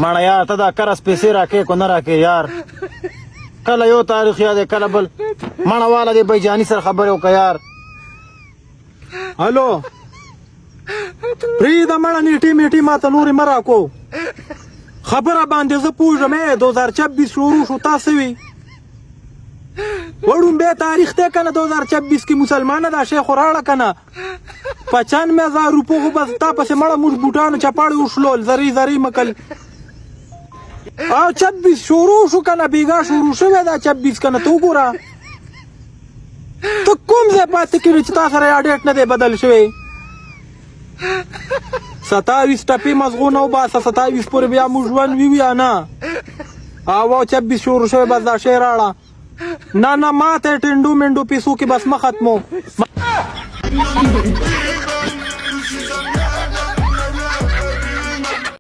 مړه یار، ته دا قرض پیسې راکې کو نه راکې یار؟ کله یو تاریخ یاد، کله بل. مړه والا دې بیجانی سره خبرې وکړه یار. هلو، پریږده مړه، نیټې میټې ماته نورې مه راکو. خبره باندې زه پوهېږم. 2026 شروع شو، تاسو وی وړومبی تاریخ دی که نه 2026 کې؟ مسلمانه، دا شی خو راړه که نه. 95,000 روپو خو بس تا پسې مړه موږ بوټانو چپاړې وشلول، زری زری مکل. او 26 شروع شو که نه؟ بیګا شروع شوی دا 26 که نه؟ ته وګوره، ته کوم ځای پاتې کړي چې تا سره اډیټ نه دی بدل شوی؟ 27 ټپې مزغو نه وباسه. 27 پورې بیا موږ ژوند وي یا نه؟ او 26 شروع شوی، بس دا شی راړه. نه نه، ما ته ټینډو منډو پیسو کې بس مه ختمو.